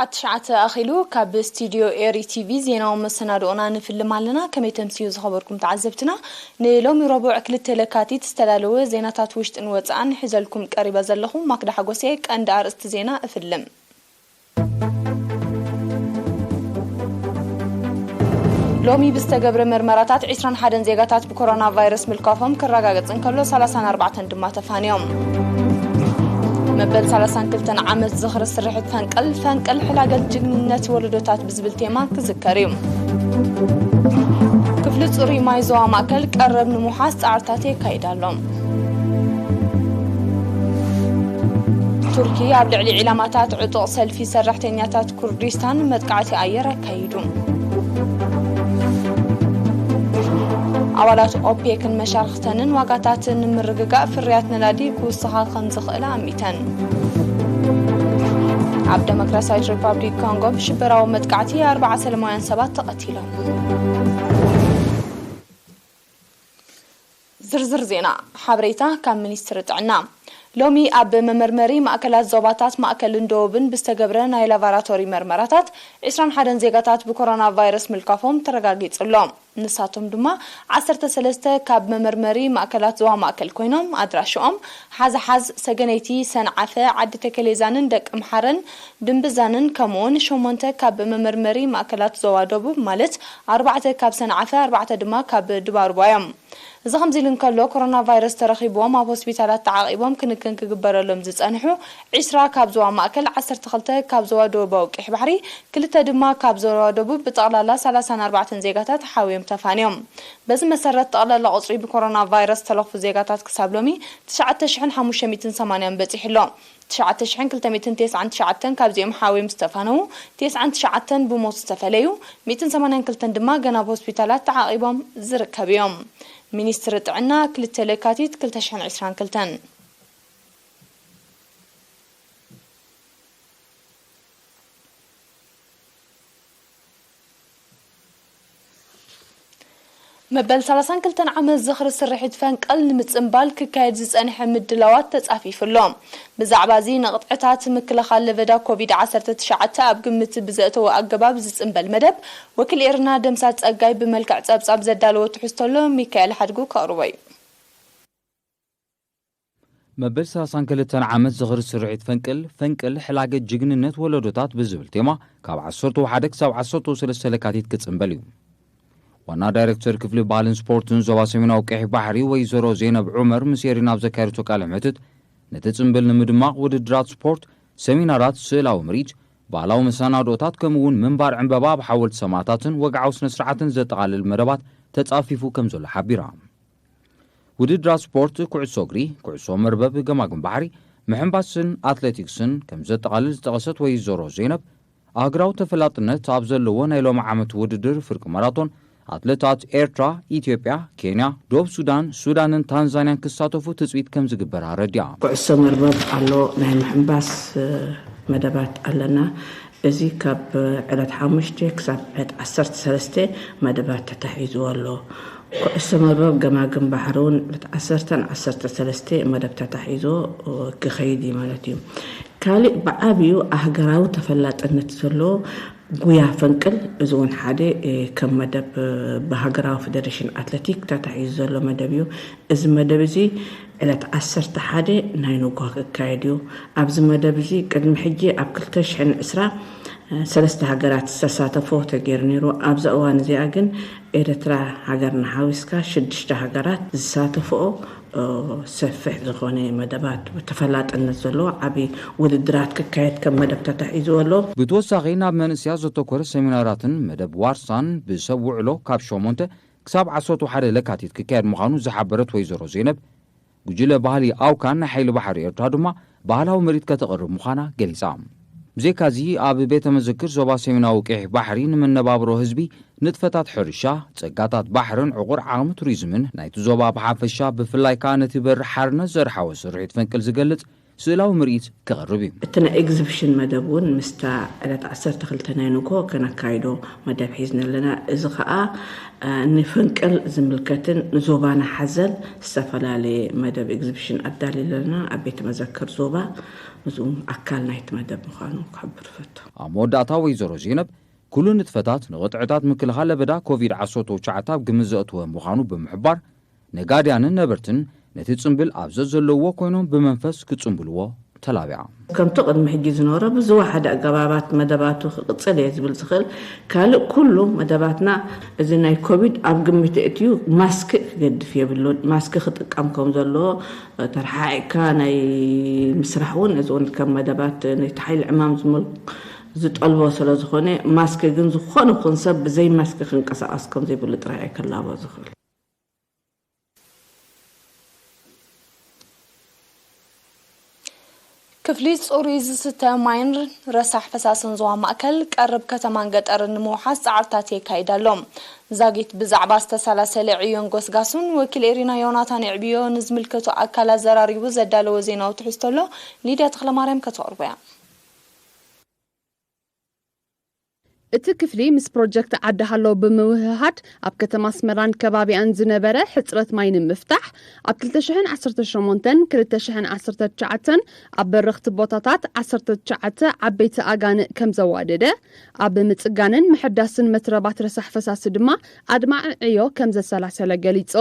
ኣትሽዓተ ኣኺሉ ካብ ስቱድዮ ኤሪ ቲቪ ዜናዊ መሰናድኦና ንፍልም ኣለና። ከመይ ተምስዩ ዝኸበርኩም ተዓዘብትና? ንሎሚ ረቡዕ ክልተ ለካቲት ዝተዳለወ ዜናታት ውሽጥን ወጻእን ሒዘልኩም ቀሪበ ዘለኹ ማክዳ ሓጎሴ። ቀንዲ ኣርእስቲ ዜና እፍልም። ሎሚ ብዝተገብረ መርመራታት ዒስራን ሓደን ዜጋታት ብኮሮና ቫይረስ ምልካፎም ክረጋገጽ እንከሎ፣ ሰላሳን ኣርባዕተን ድማ ተፋንዮም። መበል ሰላሳን ክልተን ዓመት ዝኽሪ ስርሒት ፈንቅል፣ ፈንቅል ሕላገት ጅግንነት ወለዶታት ብዝብል ቴማ ክዝከር እዩ። ክፍሊ ጽሩይ ማይ ዞባ ማእከል ቀረብ ንምውሓስ ጻዕርታት የካይድ ኣሎ። ቱርኪ ኣብ ልዕሊ ዒላማታት ዕጡቕ ሰልፊ ሰራሕተኛታት ኩርዲስታን መጥቃዕቲ ኣየር ኣካይዱ። ኣባላት ኦፔክን መሻርኽተንን ዋጋታት ንምርግጋእ ፍርያት ነዳዲ ክውስኻ ከም ዝኽእል ኣሚተን። ኣብ ደሞክራሲያዊት ሪፓብሊክ ኮንጎ ብሽበራዊ መጥቃዕቲ ኣርባዓ ሰላማውያን ሰባት ተቐቲሎም። ዝርዝር ዜና። ሓበሬታ ካብ ሚኒስትሪ ጥዕና። ሎሚ ኣብ መመርመሪ ማእከላት ዞባታት ማእከልን ደቡብን ብዝተገብረ ናይ ላቫራቶሪ መርመራታት ዒስራን ሓደን ዜጋታት ብኮሮና ቫይረስ ምልካፎም ተረጋጊጹ ኣሎ። ንሳቶም ድማ ዓሰርተ ሰለስተ ካብ መመርመሪ ማእከላት ዞባ ማእከል ኮይኖም፣ ኣድራሽኦም ሓዝሓዝ፣ ሰገነይቲ፣ ሰንዓፈ፣ ዓዲ ተከሌዛንን ደቂ ምሓረን ድንብዛንን፣ ከምኡውን ሸሞንተ ካብ መመርመሪ ማእከላት ዞባ ደቡብ፣ ማለት ኣርባዕተ ካብ ሰንዓፈ፣ ኣርባዕተ ድማ ካብ ድባርባ እዮም። እዚ ከምዚ ኢሉ እንከሎ፣ ኮሮና ቫይረስ ተረኺብዎም ኣብ ሆስፒታላት ተዓቒቦም ክንክን ክግበረሎም ዝጸንሑ ዒስራ ካብ ዞባ ማእከል፣ ዓሰርተ ክልተ ካብ ዞባ ደቡባዊ ቀይሕ ባሕሪ፣ ክልተ ድማ ካብ ዞባ ደቡብ፣ ብጠቕላላ ሰላሳን ኣርባዕተን ዜጋታት ሓውዮም ተፋንዮም። በዚ መሰረት፣ ጠቕላላ ቁጽሪ ብኮሮና ቫይረስ ዝተለኽፉ ዜጋታት ክሳብ ሎሚ ትሽዓተ ሽሕን ሓሙሽተ ሚእትን ሰማንያን በጺሑ ኣሎ። ትሽዓተ ሽሕን ክልተ ሚእትን ተስዓን ትሽዓተን ካብዚኦም ሓውዮም ዝተፋነዉ፣ ተስዓን ትሽዓተን ብሞት ዝተፈለዩ፣ ሚእትን ሰማንያን ክልተን ድማ ገና ኣብ ሆስፒታላት ተዓቒቦም ዝርከቡ እዮም። ሚኒስትሪ ጥዕና፣ ክልተ ለካቲት ክልተ ሽሕን ዕስራን ክልተን። መበል ሰላሳን ክልተን ዓመት ዝኽሪ ስርሒት ፈንቅል ንምጽንባል ክካየድ ዝጸንሐ ምድላዋት ተጻፊፉ ኣሎ። ብዛዕባ እዚ ንቕጥዕታት ምክልኻል ለበዳ ኮቪድ ዓሰርተ ትሽዓተ ኣብ ግምት ብዘእተወ ኣገባብ ዝጽንበል መደብ፣ ወኪል ኤርና ደምሳት ጸጋይ ብመልክዕ ጸብጻብ ዘዳለዎ ትሕዝቶ ኣሎ፣ ሚካኤል ሓድጉ ከቕርቦ እዩ። መበል ሰላሳን ክልተን ዓመት ዝኽሪ ስርሒት ፈንቅል፣ ፈንቅል ሕላገት ጅግንነት ወለዶታት ብዝብል ቴማ፣ ካብ ዓሰርተ ሓደ ክሳብ ዓሰርተ ሰለስተ ለካቲት ክጽንበል እዩ። ዋና ዳይሬክተር ክፍሊ ባህልን ስፖርትን ዞባ ሰሜናዊ ቀይሕ ባሕሪ ወይዘሮ ዜነብ ዑመር ምስ ኤሪና ኣብ ዘካየደቶ ቃለ ምሕትት፣ ነቲ ጽንብል ንምድማቕ ውድድራት ስፖርት፣ ሰሚናራት፣ ስእላዊ ምርኢት፣ ባህላዊ መሰናድኦታት፣ ከምኡ እውን ምንባር ዕምበባ ኣብ ሓወልቲ ሰማእታትን ወግዓዊ ስነ ስርዓትን ዘጠቓልል መደባት ተጻፊፉ ከም ዘሎ ሓቢራ። ውድድራት ስፖርት፣ ኩዕሶ እግሪ፣ ኩዕሶ መርበብ፣ ገማግም ባሕሪ፣ ምሕንባስን ኣትሌቲክስን ከም ዘጠቓልል ዝጠቐሰት ወይዘሮ ዜነብ፣ ኣህጉራዊ ተፈላጥነት ኣብ ዘለዎ ናይ ሎሚ ዓመት ውድድር ፍርቂ ማራቶን፣ ኣትሌታት ኤርትራ፣ ኢትዮጵያ፣ ኬንያ፣ ደቡብ ሱዳን፣ ሱዳንን ታንዛንያን ክሳተፉ ትጽቢት ከም ዝግበር ኣረዲኣ። ኩዕሶ መርበብ ኣሎ፣ ናይ ምሕንባስ፣ እ፣ መደባት ኣለና። እዚ ካብ ዕለት ሓሙሽተ ክሳብ ዕለት ዓሰርተ ሰለስተ መደባት ተታሒዝዎ ኣሎ። ኩዕሶ መርበብ ገማግም ባሕሪ እውን ዕለት ዓሰርተን ዓሰርተ ሰለስተ መደብ ተታሒዝዎ ክኸይድ እዩ ማለት እዩ። ካሊእ ብዓብዩ ኣህገራዊ ተፈላጥነት ዘለዎ ጉያ ፈንቅል፣ እዚ እውን ሓደ፣ እ፣ ከም መደብ፣ እ፣ ብሃገራዊ ፌደሬሽን ኣትሌቲክ ተታሒዙ ዘሎ መደብ እዩ። እዚ መደብ እዚ ዕለት ዓሰርተ ሓደ ናይ ንግሆ ክካየድ እዩ። ኣብዚ መደብ እዚ ቅድሚ ሕጂ ኣብ ክልተ ሽሕን ዕስራ፣ እ፣ ሰለስተ ሃገራት ዝተሳተፎ ተገይሩ ነይሩ። ኣብዛ እዋን እዚኣ ግን ኤርትራ ሃገርና ሓዊስካ ሽዱሽተ ሃገራት ዝሳተፍኦ፣ እ፣ ሰፊሕ ዝኾነ መደባት፣ ተፈላጥነት ዘለዎ ዓቢ ውድድራት ክካየድ ከም መደብ ተታሒዝዎ ኣሎ። ብተወሳኺ ናብ መንእሰያት ዘተኮረ ሰሚናራትን መደብ ዋርሳን ብሰብ ውዕሎ ካብ ሸሞንተ ክሳብ ዓሰርተ ሓደ ለካቲት ክካየድ ምዃኑ ዝሓበረት ወይዘሮ ዜነብ፣ ጉጅለ ባህሊ ኣውካን ናይ ሓይሊ ባሕሪ ኤርትራ ድማ ባህላዊ ምርኢት ከተቕርብ ምዃና ገሊጻ። ብዘይካዚ፣ ኣብ ቤተ መዘክር ዞባ ሰሜናዊ ቀይሕ ባሕሪ ንመነባብሮ ህዝቢ፣ ንጥፈታት ሕርሻ፣ ጸጋታት ባሕርን ዕቑር ዓቕሚ ቱሪዝምን ናይቲ ዞባ ብሓፈሻ፣ ብፍላይ ከኣ ነቲ በሪ ሓርነት ዘርሓወ ስርሒት ፈንቅል ዝገልጽ ስእላዊ ምርኢት ክቐርብ እዩ። እቲ ናይ ኤግዚብሽን መደብ እውን ምስታ ዕለት ዓሰርተ ክልተ ናይ ንግሆ ከነካይዶ መደብ ሒዝና ኣለና። እዚ ከዓ ንፈንቅል ዝምልከትን ንዞባና ሓዘል ዝተፈላለየ መደብ ኤግዚብሽን ኣዳልዩ ኣለና ኣብ ቤተ መዘክር ዞባ። ምስኡ ኣካል ናይቲ መደብ ምዃኑ ክሕብር እፈቱ። ኣብ መወዳእታ ወይዘሮ ዜነብ ኩሉ ንጥፈታት ንቕጥዕታት ምክልኻል ለበዳ ኮቪድ ዓሰርተ ትሽዓተ ኣብ ግምት ዘእተወ ምዃኑ ብምሕባር ነጋድያንን ነበርትን ነቲ ጽምብል ኣብ ዘዘለውዎ ኮይኖም ብመንፈስ ክጽምብልዎ ተላቢዓ። ከምቲ ቅድሚ ሕጂ ዝነበሮ ብዝወሓደ ኣገባባት መደባቱ ክቕጽል እየ ዝብል ዝኽእል ካልእ ኩሉ መደባትና እዚ ናይ ኮቪድ ኣብ ግምት የእትዩ ማስክ ክገድፍ የብሉን። ማስክ ክጥቀም ከም ዘለዎ ተረሓዒቕካ ናይ ምስራሕ እውን እዚ እውን ከም መደባት ነቲ ሓይሊ ዕማም ዝጠልቦ ስለ ዝኾነ ማስክ ግን ዝኾነ ይኹን ሰብ ብዘይ ማስክ ክንቀሳቐስ ከም ዘይብሉ ጥራሕ እየ ክላቦ ዝኽእል። ክፍሊ ጽሩይ ዝስተ ማይን ረሳሕ ፈሳስን ዞባ ማእከል ቀርብ ከተማን ገጠርን ንምውሓስ ጻዕርታት የካይድ ኣሎ። ዛጊት ብዛዕባ ዝተሰላሰለ ዕዮን ጎስጋሱን ወኪል ኤሪና ዮናታን የዕብዮ ንዝምልከቶ ኣካል ኣዘራሪቡ ዘዳለዎ ዜናዊ ትሕዝቶ ኣሎ። ሊድያ ተኽለማርያም ከተቕርቦ እያ። እቲ ክፍሊ ምስ ፕሮጀክት ዓዲ ሃሎ ብምውህሃድ ኣብ ከተማ ኣስመራን ከባቢኣን ዝነበረ ሕፅረት ማይ ንምፍታሕ ኣብ ክልተ ሽሕን ዓሰርተ ሸሞንተን ክልተ ሽሕን ዓሰርተ ትሽዓተን ኣብ በረኽቲ ቦታታት ዓሰርተ ትሽዓተ ዓበይቲ ኣጋንእ ከም ዘዋደደ ኣብ ምፅጋንን ምሕዳስን መትረባት ረሳሕ ፈሳሲ ድማ ኣድማዒ ዕዮ ከም ዘሰላሰለ ገሊፁ።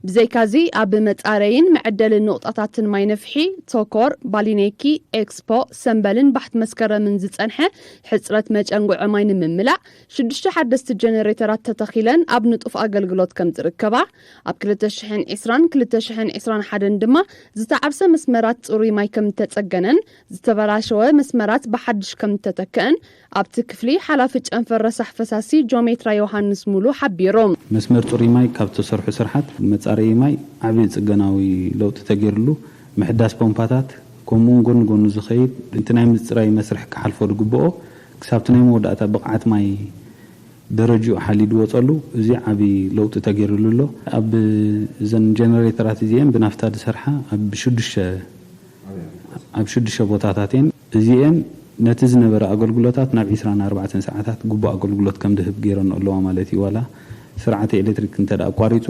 ብዘይካዚ ኣብ መጻረይን መዐደልን ንቑጣታትን ማይ ነፍሒ፣ ቶኮር፣ ባሊኔኪ፣ ኤክስፖ፣ ሰምበልን ባሕቲ መስከረምን ዝጸንሐ ሕጽረት መጨንጉዒ ማይ ንምምላእ ሽዱሽተ ሓደስቲ ጀነሬተራት ተተኺለን ኣብ ንጡፍ ኣገልግሎት ከም ዝርከባ፣ ኣብ ክልተ ሽሕን ዕስራን ክልተ ሽሕን ዕስራን ሓደን ድማ ዝተዓብሰ መስመራት ጽሩይ ማይ ከም እተጸገነን ዝተበላሸወ መስመራት ብሓድሽ ከም እተተክአን ኣብቲ ክፍሊ ሓላፊ ጨንፈር ረሳሕ ፈሳሲ ጆሜትራ ዮሃንስ ሙሉ ሓቢሩ። መስመር ጽሩይ ማይ ካብ ዝተሰርሑ ስርሓት መጻረዪ ማይ ዓቢ ጽገናዊ ለውጢ ተገይርሉ፣ ምሕዳስ ፖምፓታት፣ ከምኡውን ጎኒ ጎኑ ዝኸይድ እቲ ናይ ምጽራይ መስርሕ ክሓልፎ ዝግብኦ ክሳብቲ ናይ መወዳእታ ብቕዓት ማይ ደረጅኡ ሓልዩ ዝወጸሉ እዚ ዓቢ ለውጢ ተገይርሉ ኣሎ። ኣብ እዘን ጀነሬተራት እዚኤን ብናፍታ ዝሰርሓ ኣብ ሽዱሽተ ኣብ ሽዱሽተ ቦታታት እየን። እዚኤን ነቲ ዝነበረ ኣገልግሎታት ናብ ዕስራን ኣርባዕተን ሰዓታት ግቡእ ኣገልግሎት ከም ድህብ ገይረን ኣለዋ ማለት እዩ። ዋላ ስርዓት ኤሌክትሪክ እንተ ደኣ ኣቋሪጹ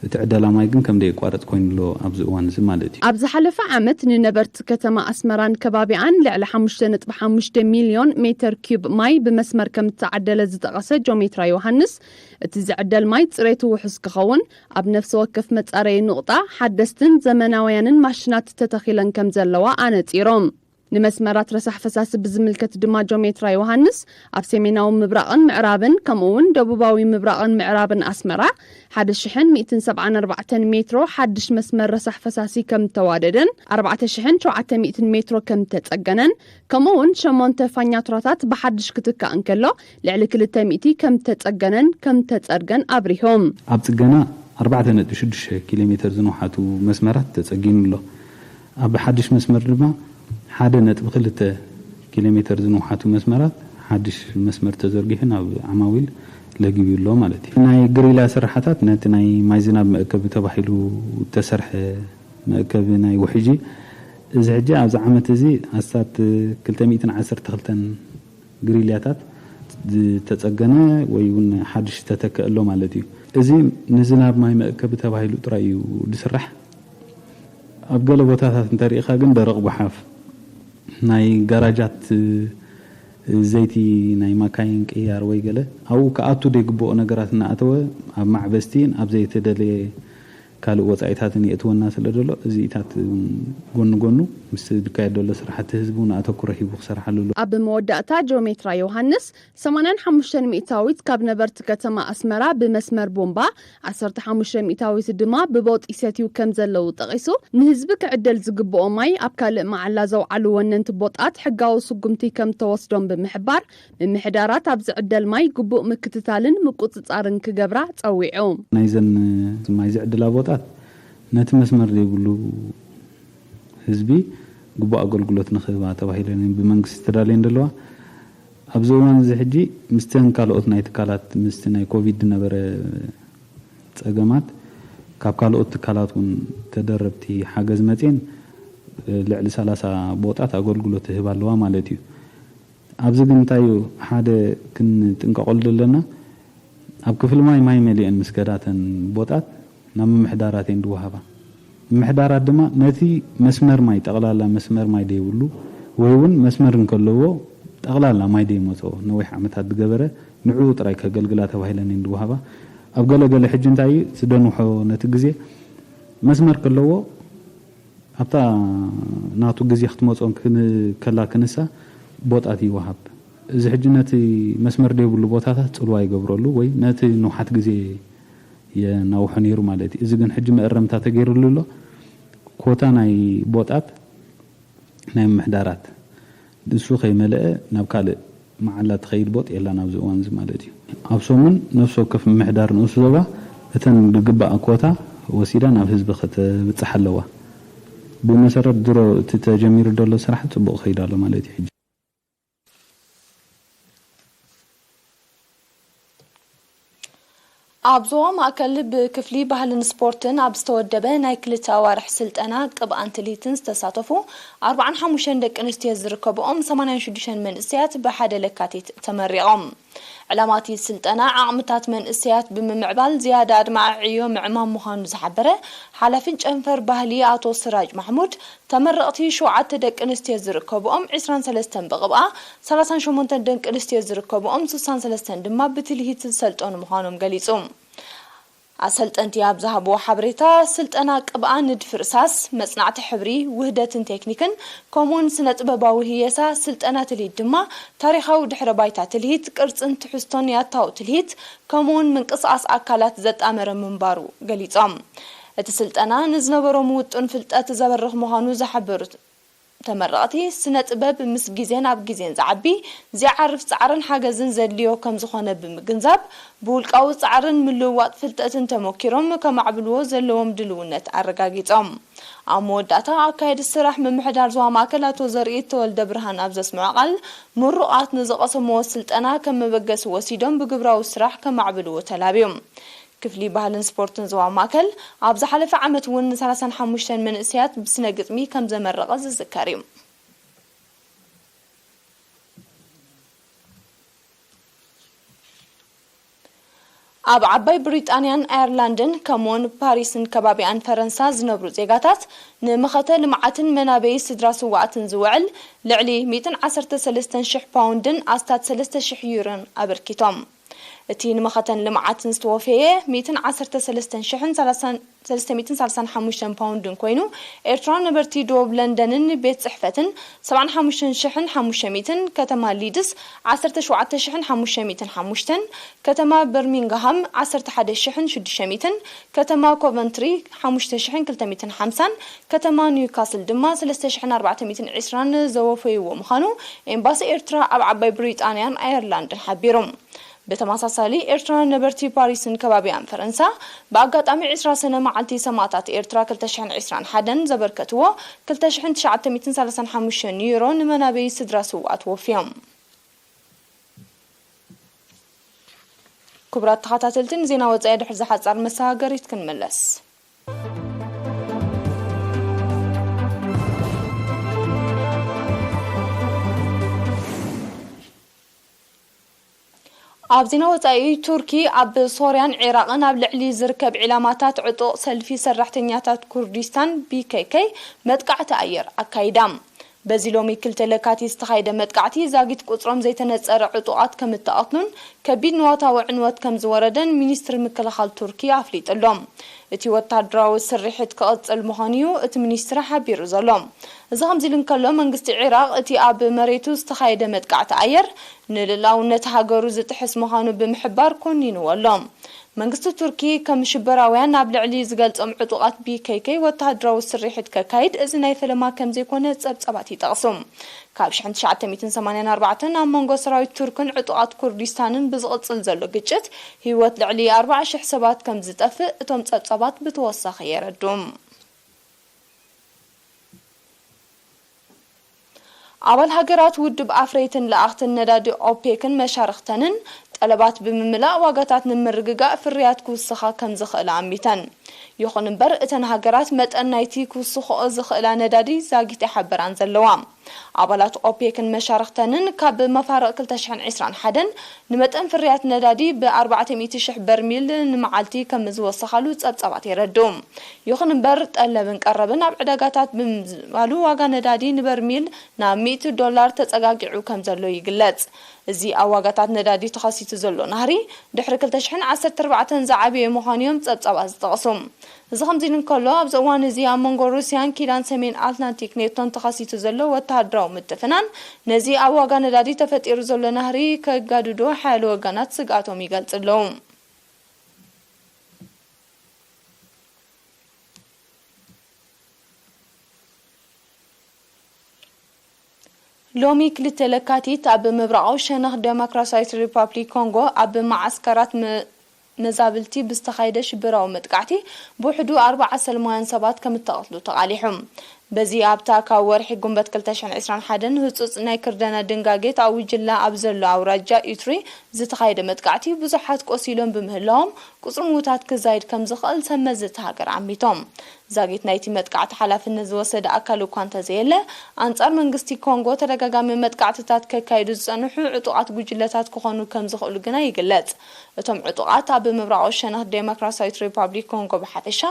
እቲ ዕደላ ማይ ግን ከም ደየቋርጽ ኮይኑ ኣሎ ኣብዚ እዋን እዚ ማለት እዩ። ኣብ ዝሓለፈ ዓመት ንነበርቲ ከተማ ኣስመራን ከባቢኣን ልዕሊ ሓሙሽተ ነጥቢ ሓሙሽተ ሚልዮን ሜተር ኪዩብ ማይ ብመስመር ከም እተዓደለ ዝጠቐሰ ጆሜትራ ዮሃንስ እቲ ዝዕደል ማይ ጽሬቱ ውሑስ ክኸውን ኣብ ነፍሲ ወከፍ መጻረዪ ኑቕጣ ሓደስትን ዘመናውያንን ማሽናት ተተኺለን ከም ዘለዋ ኣነጺሮም። ንመስመራት ረሳሕ ፈሳሲ ብዝምልከት ድማ ጆሜትራ ዮሃንስ ኣብ ሰሜናዊ ምብራቕን ምዕራብን ከምኡ እውን ደቡባዊ ምብራቕን ምዕራብን ኣስመራ ሓደ ሽሕን ሚእትን ሰብዓን ኣርባዕተን ሜትሮ ሓድሽ መስመር ረሳሕ ፈሳሲ ከም እተዋደደን ኣርባዕተ ሽሕን ሸውዓተ ሚእትን ሜትሮ ከም እተጸገነን ከምኡ እውን ሸሞንተ ፋኛቱራታት ብሓድሽ ክትካእ እንከሎ ልዕሊ ክልተ ሚእቲ ከም እተጸገነን ከም እተጸርገን ኣብሪሆም። ኣብ ጽገና ኣርባዕተ ነጥቢ ሽዱሽተ ኪሎ ሜተር ዝንውሓቱ መስመራት ተጸጊኑ ኣሎ። ኣብ ሓድሽ መስመር ድማ ሓደ ነጥቢ ክልተ ኪሎ ሜተር ዝንውሓቱ መስመራት ሓድሽ መስመር ተዘርጊሑ ናብ ዓማዊል ለጊቡ ኣሎ ማለት እዩ። ናይ ግሪላ ስራሓታት ነቲ ናይ ማይ ዝናብ መእከቢ ተባሂሉ እተሰርሐ መእከቢ ናይ ውሕጂ እዚ ሕጂ ኣብዚ ዓመት እዚ ኣስታት ክልተ ሚእትን ዓሰርተ ክልተን ግሪልያታት ዝተጸገነ ወይ እውን ሓድሽ ዝተተክአ ኣሎ ማለት እዩ። እዚ ንዝናብ ማይ መእከቢ ተባሂሉ ጥራይ እዩ ዝስራሕ። ኣብ ገለ ቦታታት እንተሪኢኻ ግን ደረቕ ጓሓፍ ናይ ጋራጃት ዘይቲ ናይ ማካይን ቅያር ወይ ገለ ኣብኡ ክኣቱ ዘይግብኦ ነገራት እናኣተወ ኣብ ማዕበስቲን ኣብ ዘይተደለየ ካልእ ወጻኢታትን የእትወና ስለ ዘሎ እዚኢታት እውን ጎኒ ጎኑ ምስ ዝካየድ ዘሎ ስራሕቲ ህዝቢ እውን ኣተኩሮ ሂቡ ክሰርሓሉ ኣለዎ። ኣብ መወዳእታ ጆሜትራ ዮሃንስ ሰማንያን ሓሙሽተን ሚእታዊት ካብ ነበርቲ ከተማ ኣስመራ ብመስመር ቡምባ፣ ዓሰርተ ሓሙሽተ ሚእታዊት ድማ ብቦጥ ይሰትዩ ከም ዘለዉ ጠቒሱ፣ ንህዝቢ ክዕደል ዝግብኦ ማይ ኣብ ካልእ መዓላ ዘውዓሉ ወነንቲ ቦጣት ሕጋዊ ስጉምቲ ከም እተወስዶም ብምሕባር፣ ምምሕዳራት ኣብ ዝዕደል ማይ ግቡእ ምክትታልን ምቁጽጻርን ክገብራ ጸዊዑ። ናይዘን ማይ ዝዕድላ ቦጣት ነቲ መስመር ዘይብሉ ህዝቢ ግቡእ ኣገልግሎት ንክህባ ተባሂለን እየን ብመንግስቲ ተዳልየን ዘለዋ። ኣብዚ እዋን እዚ ሕጂ ምስተን ካልኦት ናይ ትካላት ምስቲ ናይ ኮቪድ ዝነበረ ጸገማት ካብ ካልኦት ትካላት እውን ተደረብቲ ሓገዝ መፅየን ልዕሊ ሰላሳ ቦጣት ኣገልግሎት ትህብ ኣለዋ ማለት እዩ። ኣብዚ ግን እንታይ እዩ ሓደ ክንጥንቀቐሉ ዘለና፣ ኣብ ክፍሊ ማይ ማይ መሊአን ምስ ከዳተን ቦጣት ናብ ምምሕዳራት እየን ዝወሃባ። ምምሕዳራት ድማ ነቲ መስመር ማይ፣ ጠቕላላ መስመር ማይ ደይብሉ ወይ እውን መስመር እንከለዎ ጠቕላላ ማይ ደይመፅኦ ነዊሕ ዓመታት ዝገበረ ንዕኡ ጥራይ ከገልግላ ተባሂለን እየን ዝወሃባ። ኣብ ገለ ገለ ሕጂ እንታይ እዩ ዝደንውሖ፣ ነቲ ግዜ መስመር ከለዎ ኣብታ ናቱ ግዜ ክትመጾ ክን-፣ ከላ ክንሳ ቦጣት ይወሃብ። እዚ ሕጂ ነቲ መስመር ዘይብሉ ቦታታት ጽልዋ ይገብረሉ ወይ ነቲ ንውሓት ግዜ የናውሖ ነይሩ ማለት እዩ። እዚ ግን ሕጂ መእረምታ ተገይሩሉ ኣሎ። ኮታ ናይ ቦጣት ናይ ምምሕዳራት ንሱ ከይመለአ ናብ ካልእ መዓላ ትኸይድ ቦጥ የላን ኣብዚ እዋን እዚ ማለት እዩ። ኣብ ሰሙን ነፍሲ ወከፍ ምምሕዳር ንኡስ ዞባ እተን ዝግባኣ ኮታ ወሲዳ ናብ ህዝቢ ከተብጽሕ ኣለዋ። ብኡ መሰረት ድሮ እቲ ተጀሚሩ ዘሎ ስራሕ ጽቡቕ ይኸይድ ኣሎ ማለት እዩ። ሕጂ ኣብ ዞባ ማእከል ብክፍሊ ባህልን ስፖርትን ኣብ ዝተወደበ ናይ ክልተ ኣዋርሕ ስልጠና ቅብኣን ትልሂትን ዝተሳተፉ ኣርብዓን ሓሙሽተን ደቂ ኣንስትዮ ዝርከብኦም ሰማንያን ሽዱሽተን መንእሰያት ብሓደ ለካቲት ተመሪቖም። ዕላማ እቲ ስልጠና ዓቕምታት መንእሰያት ብምምዕባል ዝያዳ ኣድማዒ ዕዮ ምዕማም ምዃኑ ዝሓበረ ሓላፊ ጨንፈር ባህሊ ኣቶ ስራጅ ማሕሙድ፣ ተመረቕቲ ሸውዓተ ደቂ ኣንስትዮ ዝርከብኦም ዒስራን ሰለስተን ብቕብኣ፣ ሰላሳን ሸሞንተን ደቂ ኣንስትዮ ዝርከብኦም ስሳን ሰለስተን ድማ ብትልሂት ዝሰልጠኑ ምዃኖም ገሊጹ። ኣሰልጠንቲ ኣብ ዝሃብዎ ሓበሬታ፣ ስልጠና ቅብኣ ንድፊ እርሳስ፣ መጽናዕቲ ሕብሪ፣ ውህደትን ቴክኒክን፣ ከምኡውን ስነ-ጥበባዊ ህየሳ፣ ስልጠና ትልሂት ድማ ታሪኻዊ ድሕረ ባይታ ትልሂት፣ ቅርጽን ትሕዝቶን ያታዊ ትልሂት፣ ከምኡውን ምንቅስቓስ ኣካላት ዘጣመረ ምንባሩ ገሊጾም። እቲ ስልጠና ንዝነበሮም ውጡን ፍልጠት ዘበርኽ ምዃኑ ዝሓበሩት ተመረቕቲ፣ ስነ ጥበብ ምስ ግዜን ኣብ ግዜን ዝዓቢ፣ ዘይዓርፍ ጻዕርን ሓገዝን ዘድልዮ ከምዝኾነ ብምግንዛብ፣ ብውልቃዊ ጻዕርን ምልውዋጥ ፍልጠትን ተመኪሮም ከማዕብልዎ ዘለዎም ድልውነት ኣረጋጊጾም። ኣብ መወዳእታ ኣካየዲ ስራሕ ምምሕዳር ዞባ ማእከል ኣቶ ዘርኢ ተወልደ ብርሃን ኣብ ዘስምዖ ቃል፣ ምሩቓት ንዝቐሰምዎ ስልጠና ከም መበገሲ ወሲዶም ብግብራዊ ስራሕ ከማዕብልዎ ተላብዮም። ክፍሊ ባህልን ስፖርትን ዞባ ማእከል ኣብ ዝሓለፈ ዓመት እውን ንሰላሳን ሓሙሽተን መንእሰያት ብስነ ግጥሚ ከም ዘመረቐ ዝዝከር እዩ። ኣብ ዓባይ ብሪጣንያን ኣየርላንድን ከምኡውን ፓሪስን ከባቢኣን ፈረንሳ ዝነብሩ ዜጋታት ንመኸተ ልምዓትን መናበዪ ስድራ ስዋእትን ዝውዕል ልዕሊ ሚእትን ዓሰርተ ሰለስተን ሽሕ ፓውንድን ኣስታት ሰለስተ ሽሕ ዩሮን ኣበርኪቶም። እቲ ንመኸተን ልምዓትን ዝተወፈየ ሚእትን ዓሰርተ ሰለስተን ሽሕን ሰላሳን ሰለስተ ሚእትን ሰላሳን ሓሙሽተን ፓውንድን ኮይኑ፣ ኤርትራውያን ነበርቲ ዶብ ለንደንን ቤት ጽሕፈትን ሰብዓን ሓሙሽተን ሽሕን ሓሙሽተ ሚእትን፣ ከተማ ሊድስ ዓሰርተ ሸውዓተ ሽሕን ሓሙሽተ ሚእትን ሓሙሽተን፣ ከተማ በርሚንግሃም ዓሰርተ ሓደ ሽሕን ሽዱሽተ ሚእትን፣ ከተማ ኮቨንትሪ ሓሙሽተ ሽሕን ክልተ ሚእትን ሓምሳን፣ ከተማ ኒውካስል ድማ ሰለስተ ሽሕን ኣርባዕተ ሚእትን ዕስራን ዘወፈይዎ ምዃኑ ኤምባሲ ኤርትራ ኣብ ዓባይ ብሪጣንያን ኣየርላንድን ሓቢሩ። ብተመሳሳሊ፣ ኤርትራውያን ነበርቲ ፓሪስን ከባቢኣን ፈረንሳ፣ ብኣጋጣሚ ዕስራ ሰነ መዓልቲ ሰማእታት ኤርትራ ክልተ ሽሕን ዕስራን ሓደን ዘበርከትዎ ክልተ ሽሕን ትሽዓተ ሚእትን ሰላሳን ሓሙሽተን ዩሮ ንመናበዪ ስድራ ስውኣት ወፍዮም። ክቡራት ተኸታተልቲ፣ ንዜና ወጻኢ ድሕሪ ዝሓጻር መሰጋገሪት ክንምለስ። ኣብ ዜና ወጻኢ፣ ቱርኪ ኣብ ሶርያን ዒራቕን ኣብ ልዕሊ ዝርከብ ዒላማታት ዕጡቕ ሰልፊ ሰራሕተኛታት ኩርዲስታን፣ ቢ ኬ ኬ፣ መጥቃዕቲ ኣየር ኣካይዳ። በዚ ሎሚ ክልተ ለካቲት ዝተኻየደ መጥቃዕቲ፣ ዛጊት ቁጽሮም ዘይተነጸረ ዕጡቓት ከም እተቐትሉን ከቢድ ንዋታዊ ዕንወት ከም ዝወረደን ሚኒስትሪ ምክልኻል ቱርኪ ኣፍሊጡ ኣሎ። እቲ ወታደራዊ ስርሒት ክቕጽል ምዃኑ እዩ እቲ ሚኒስትሪ ሓቢሩ ዘሎ። እዚ ከምዚ ኢሉ እንከሎ፣ መንግስቲ ዒራቕ እቲ ኣብ መሬቱ ዝተኻየደ መጥቃዕቲ ኣየር ንልኡላውነት ሃገሩ ዝጥሕስ ምዃኑ ብምሕባር ኮኒንዎ ኣሎ። መንግስቲ ቱርኪ ከም ሽበራውያን ኣብ ልዕሊ ዝገልጾም ዕጡቓት ቢ ኬ ኬ ወተሃደራዊ ስርሒት ከካይድ እዚ ናይ ፈለማ ከም ዘይኮነ ጸብጻባት ይጠቕሱ። ካብ ሽሕን ትሽዓተ ሚእትን ሰማንያን ኣርባዕተን ኣብ መንጎ ሰራዊት ቱርክን ዕጡቓት ኩርዲስታንን ብዝቕጽል ዘሎ ግጭት ህይወት ልዕሊ ኣርባዓ ሽሕ ሰባት ከም ዝጠፍእ እቶም ጸብጻባት ብተወሳኺ የረድኡ። ኣባል ሃገራት ውድብ ኣፍረይትን ለኣኽትን ነዳዲ ኦፔክን መሻርኽተንን ጠለባት ብምምላእ ዋጋታት ንምርግጋእ ፍርያት ክውስኻ ከም ዝኽእል ኣሚተን። ይኹን እምበር፣ እተን ሃገራት መጠን ናይቲ ክውስኽኦ ዝኽእላ ነዳዲ ዛጊት ኣይሓበራን ዘለዋ። ኣባላት ኦፔክን መሻርኽተንን ካብ መፋርቕ ክልተ ሽሕን ዕስራን ሓደን ንመጠን ፍርያት ነዳዲ ብ ኣርባዕተ ሚእቲ ሽሕ በርሚል ንመዓልቲ ከም ዝወሰኻሉ ጸብጻባት የረድኡ። ይኹን እምበር፣ ጠለብን ቀረብን ኣብ ዕዳጋታት ብምዝባሉ ዋጋ ነዳዲ ንበርሚል ናብ ሚእቲ ዶላር ተጸጋጊዑ ከም ዘሎ ይግለጽ። እዚ ኣብ ዋጋታት ነዳዲ ተኸሲቱ ዘሎ ናህሪ፣ ድሕሪ ክልተ ሽሕን ዓሰርተ ኣርባዕተን ዝዓበየ ምዃኑ እዮም ጸብጻባት ዝጠቕሱ። እዚ ከምዚ ኢሉ እንከሎ፣ ኣብዚ እዋን እዚ ኣብ መንጎ ሩስያን ኪዳን ሰሜን ኣትላንቲክ ኔቶን ተኸሲቱ ዘሎ ወተሃደራዊ ምትፍናን፣ ነዚ ኣብ ዋጋ ነዳዲ ተፈጢሩ ዘሎ ናህሪ ከጋድዶ ሓያሎ ወገናት ስግኣቶም ይገልጹ ኣለዉ። ሎሚ ክልተ ለካቲት ኣብ ምብራቓዊ ሸነኽ ዴሞክራሲያዊት ሪፓብሊክ ኮንጎ ኣብ መዓስከራት መ-፣ መዛብልቲ ብዝተኻየደ ሽበራዊ መጥቃዕቲ ብውሕዱ ኣርባዓ ሰላማውያን ሰባት ከም እተቐትሉ ተቓሊሑ። በዚ ኣብታ ካብ ወርሒ ጉንበት ክልተ ሽሕን ዕስራን ሓደን ህጹጽ ናይ ክርደና ድንጋጌ ተኣዊጅላ ኣብ ዘሎ ኣውራጃ ኢቱሪ ዝተኻየደ መጥቃዕቲ ብዙሓት ቆሲሎም ብምህላዎም፣ ቁጽሪ ምዉታት ክዛይድ ከም ዝኽእል ሰብ መዚ እታ ሃገር ኣሚቶም። ዛጊት ናይቲ መጥቃዕቲ ሓላፍነት ዝወሰደ ኣካል እኳ እንተዘየለ፣ ኣንጻር መንግስቲ ኮንጎ ተደጋጋሚ መጥቃዕትታት ከካይዱ ዝጸንሑ ዕጡቓት ጉጅለታት ክኾኑ ከም ዝኽእሉ ግና ይግለጽ። እቶም ዕጡቓት ኣብ ምብራቓዊ ሸነኽ ዴሞክራሲያዊት ሪፓብሊክ ኮንጎ ብሓፈሻ፣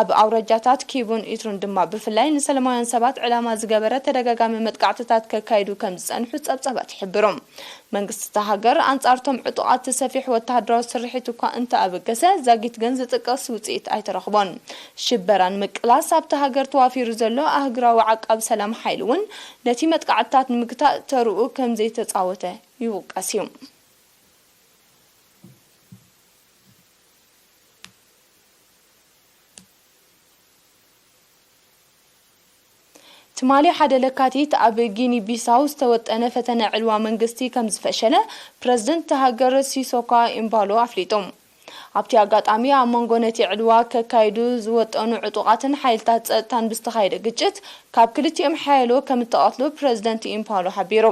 ኣብ ኣውራጃታት ኪቡን ኢትሩን ድማ ብፍላይ ንሰላማውያን ሰባት ዕላማ ዝገበረ ተደጋጋሚ መጥቃዕትታት ከካይዱ ከም ዝጸንሑ ጸብጻባት ይሕብሩ። መንግስቲ እታ ሃገር ኣንጻርቶም ዕጡቓት ሰፊሕ ወተሃደራዊ ስርሒት እኳ እንተኣበገሰ፣ ዛጊት ግን ዝጥቀስ ውጽኢት ኣይተረኽቦን። ሽበራ ንምቅላስ ኣብታ ሃገር ተዋፊሩ ዘሎ ኣህጉራዊ ዓቃቢ ሰላም ሓይሊ እውን ነቲ መጥቃዕትታት ንምግታእ ተርኡ ከም ዘይተጻወተ ይውቀስ እዩ። ትማሊ ሓደ ለካቲት ኣብ ጊኒ ቢሳው ዝተወጠነ ፈተነ ዕልዋ መንግስቲ ከም ዝፈሸለ ፕረዚደንት እታ ሃገር ሲሶካ ኢምባሎ ኣፍሊጡ። ኣብቲ ኣጋጣሚ ኣብ መንጎ ነቲ ዕልዋ ከካይዱ ዝወጠኑ ዕጡቓትን ሓይልታት ጸጥታን ብዝተኻየደ ግጭት ካብ ክልቲኦም ሓያሎ ከም እተቐትሉ ፕረዚደንት ኢምባሎ ሓቢሩ።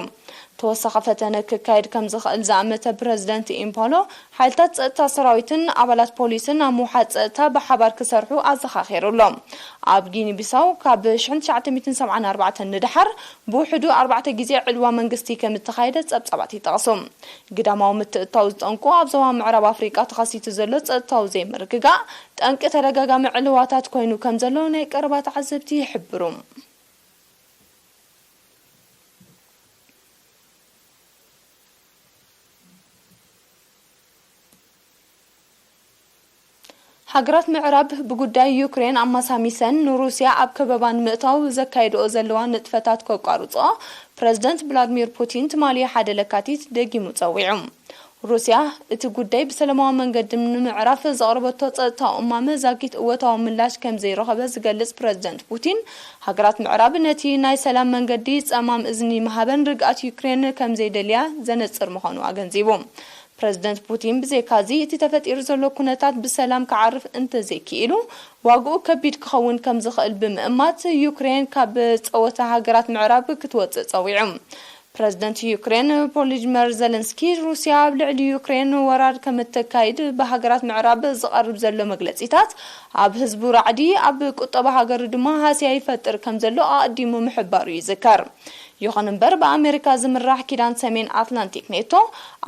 ተወሳኺ ፈተነ ክካየድ ከም ዝኽእል ዝኣመተ ፕረዚደንት ኢምባሎ፣ ሓይልታት ጸጥታ ሰራዊትን ኣባላት ፖሊስን ኣብ ምውሓድ ጸጥታ ብሓባር ክሰርሑ ኣዘኻኺሩ ኣሎ። ኣብ ጊኒ ቢሳው ካብ ሽሕን ትሽዓተ ሚእትን ሰብዓን ኣርባዕተን ንደሓር ብውሕዱ ኣርባዕተ ግዜ ዕልዋ መንግስቲ ከም እተኻየደ ጸብጻባት ይጠቕሱ። ግዳማዊ ምትእትታው ዝጠንቁ ኣብ ዞባ ምዕራብ ኣፍሪቃ ተኸሲቱ ዘሎ ጸጥታዊ ዘይምርግጋእ ጠንቂ ተደጋጋሚ ዕልዋታት ኮይኑ ከም ዘሎ ናይ ቀረባ ተዓዘብቲ ይሕብሩ። ሃገራት ምዕራብ ብጉዳይ ዩክሬን ኣማሳሚሰን ንሩስያ ኣብ ከበባ ንምእታው ዘካይድኦ ዘለዋ ንጥፈታት ከቋርጽኦ ፕረዚደንት ቭላድሚር ፑቲን ትማሊ ሓደ ለካቲት ደጊሙ ጸዊዑ። ሩስያ እቲ ጉዳይ ብሰላማዊ መንገዲ ንምዕራፍ ዘቕረበቶ ጸጥታዊ እማመ ዛጊት እወታዊ ምላሽ ከም ዘይረኸበ ዝገልጽ ፕረዚደንት ፑቲን፣ ሃገራት ምዕራብ ነቲ ናይ ሰላም መንገዲ ጸማም እዝኒ ምሃበን ርግኣት ዩክሬን ከም ዘይደልያ ዘነጽር ምዃኑ ኣገንዚቡ። ፕረዚደንት ፑቲን ብዘይካዚ፣ እቲ ተፈጢሩ ዘሎ ኩነታት ብሰላም ክዓርፍ እንተዘይክኢሉ፣ ዋግኡ ከቢድ ክኸውን ከም ዝኽእል ብምእማት፣ ዩክሬን ካብ ጸወታ ሃገራት ምዕራብ ክትወጽእ ጸዊዑ። ፕረዚደንት ዩክሬን ቮሎዲመር ዘለንስኪ፣ ሩስያ ኣብ ልዕሊ ዩክሬን ወራር ከም እተካይድ ብሃገራት ምዕራብ ዝቐርብ ዘሎ መግለጺታት ኣብ ህዝቡ ራዕዲ፣ ኣብ ቁጠባ ሃገሩ ድማ ሃስያ ይፈጥር ከም ዘሎ ኣቐዲሙ ምሕባሩ ይዝከር። ይኹን እምበር፣ ብኣሜሪካ ዝምራሕ ኪዳን ሰሜን ኣትላንቲክ ኔቶ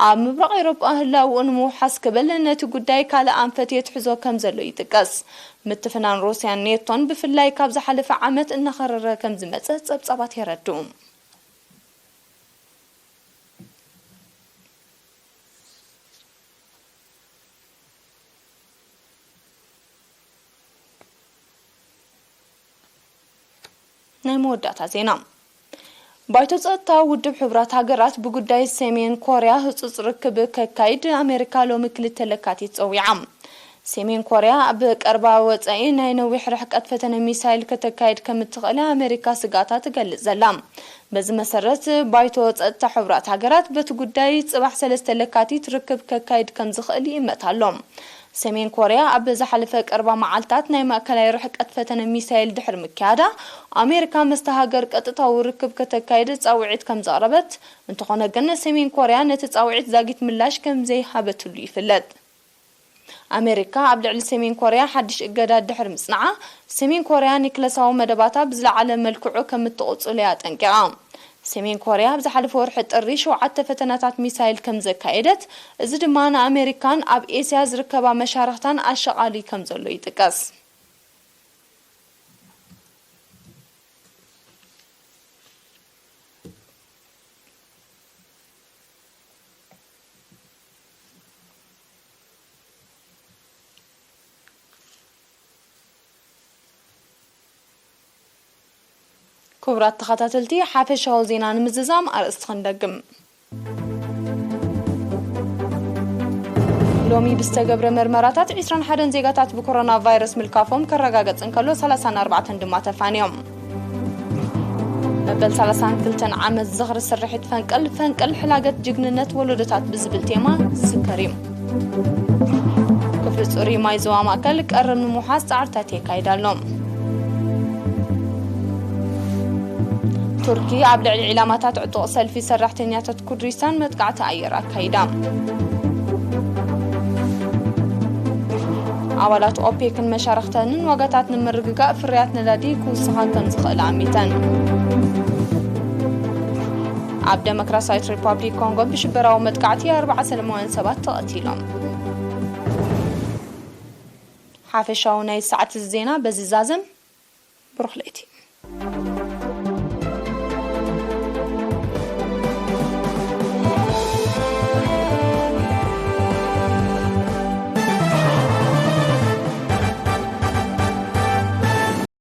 ኣብ ምብራቕ ኤውሮጳ ህላውኡ ንምውሓስ ክብል ነቲ ጉዳይ ካልእ ኣንፈት የትሕዞ ከም ዘሎ ይጥቀስ። ምትፍናን ሩስያን ኔቶን ብፍላይ ካብ ዝሓለፈ ዓመት እናኸረረ ከም ዝመጸ ጸብጻባት የረድኡ። ናይ መወዳእታ ዜና። ባይቶ ጸጥታ ውድብ ሕቡራት ሃገራት ብጉዳይ ሰሜን ኮርያ ህጹጽ ርክብ ከካይድ ኣሜሪካ ሎሚ ክልተ ለካቲት ጸዊዓ። ሰሜን ኮርያ ኣብ ቀረባ ወጻኢ ናይ ነዊሕ ርሕቀት ፈተነ ሚሳይል ከተካይድ ከም እትኽእል ኣሜሪካ ስግኣታ ትገልጽ ዘላ። በዚ መሰረት፣ ባይቶ ጸጥታ ሕቡራት ሃገራት በቲ ጉዳይ ጽባሕ ሰለስተ ለካቲት ርክብ ከካይድ ከም ዝኽእል ይእመት ኣሎ። ሰሜን ኮርያ ኣብ ዝሓለፈ ቀርባ መዓልታት ናይ ማእከላይ ርሕቀት ፈተነ ሚሳይል ድሕሪ ምክያዳ፣ ኣሜሪካ ምስታ ሃገር ቀጥታዊ ርክብ ከተካይድ ጻውዒት ከም ዘቕረበት፣ እንተኾነ ግን ሰሜን ኮርያ ነቲ ጻውዒት ዛጊት ምላሽ ከም ዘይሃበትሉ ይፍለጥ። ኣሜሪካ ኣብ ልዕሊ ሰሜን ኮርያ ሓድሽ እገዳ ድሕሪ ምጽንዓ፣ ሰሜን ኮርያ ኒክለሳዊ መደባታ ብዝለዓለ መልክዑ ከም እትቕጽሎ እያ ኣጠንቂቓ። ሰሜን ኮርያ ኣብ ዝሓለፈ ወርሒ ጥሪ ሸውዓተ ፈተናታት ሚሳይል ከም ዘካየደት፣ እዚ ድማ ንኣሜሪካን ኣብ ኤስያ ዝርከባ መሻርኽታን ኣሻቓሊ ከም ዘሎ ይጥቀስ። ክቡራት ተኸታተልቲ፣ ሓፈሻዊ ዜና ንምዝዛም ኣርእስቲ ክንደግም። ሎሚ ብዝተገብረ መርመራታት ዒስራን ሓደን ዜጋታት ብኮሮና ቫይረስ ምልካፎም ከረጋገጽ እንከሎ፣ ሰላሳን ኣርባዕተን ድማ ተፋንዮም። መበል ሰላሳን ክልተን ዓመት ዝኽሪ ስርሒት ፈንቅል፣ ፈንቅል ሕላገት ጅግንነት ወለዶታት ብዝብል ቴማ ዝዝከር እዩ። ክፍሊ ጽሩይ ማይ ዞባ ማእከል ቀረብ ንምውሓስ ጻዕርታት የካይድ ኣሎ። ቱርኪ ኣብ ልዕሊ ዒላማታት ዕጡቕ ሰልፊ ሰራሕተኛታት ኩርዲስታን መጥቃዕቲ ኣየር ኣካይዳ። ኣባላት ኦፔክን መሻርኽተንን ዋጋታት ንምርግጋእ ፍርያት ነዳዲ ክውስኻ ከም ዝኽእል ኣሚተን። ኣብ ደሞክራሲያዊት ሪፓብሊክ ኮንጎ ብሽበራዊ መጥቃዕቲ ኣርባዓ ሰላማውያን ሰባት ተቐቲሎም። ሓፈሻዊ ናይ ሰዓት ዜና በዚ ዛዘም። ብሩኽ ለይቲ።